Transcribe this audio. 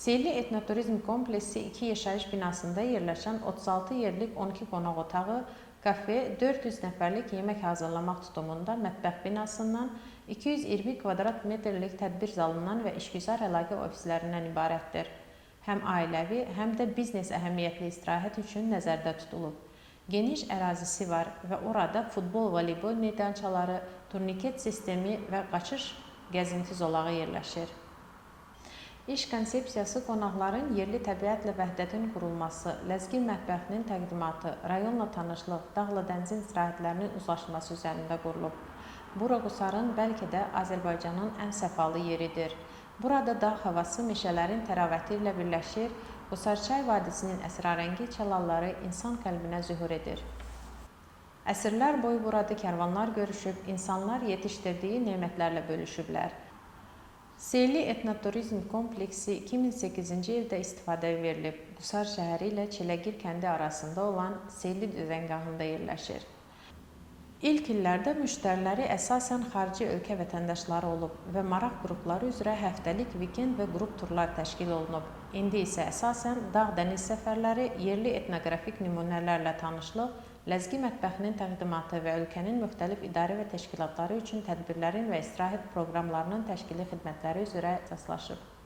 Seyli Etnoturizm kompleksi 2 yaşayış binasında yerləşən 36 yerlik 12 qonaq otağı, kafe, 400 nəfərlik yemək hazırlamaq tutumunda mətbəx binasından, 220 kvadrat metrlik tədbir zalından və işgüzar əlaqə ofislərindən ibarətdir. Həm ailəvi, həm də biznes əhəmiyyətli istirahət üçün nəzərdə tutulub. Geniş ərazisi var və orada futbol, voleybol meydançaları, turniket sistemi və qaçış gəzinti zolağı yerləşir. İş konsepsiyası qonaqların yerli təbiətlə vəhdətin qurulması, ləzgi mətbəxinin təqdimatı, rayonla tanışlıq, dağla dənizin istirahətlərinin uzlaşması üzərində qurulub. Bura Qusarın bəlkə də Azərbaycanın ən səfalı yeridir. Burada dağ havası meşələrin təravəti ilə birləşir, Qusarçay vadisinin əsrarəngiz çalalları insan qəlbinə zühur edir. Əsrlər boyu burada karvanlar görüşüb, insanlar yetişdirdiyi nemətlərlə bölüşüblər. Seyli Etnoturizm kompleksi 2008-ci ildə istifadəyə verilib. Qusar şəhəri ilə Çiləgir kəndi arasında olan Seyli düzəngahında yerləşir. İlk illərdə müştəriləri əsasən xarici ölkə vətəndaşları olub və maraq qrupları üzrə həftəlik vikend və qrup turlar təşkil olunub. İndi isə əsasən dağ-dəniz səfərləri, yerli etnoqrafik nümunələrlə tanışlıq, ləzgi mətbəxinin təqdimatı və ölkənin müxtəlif idarə və təşkilatları üçün tədbirlərin və istirahət proqramlarının təşkili xidmətləri üzrə ixtisaslaşıb.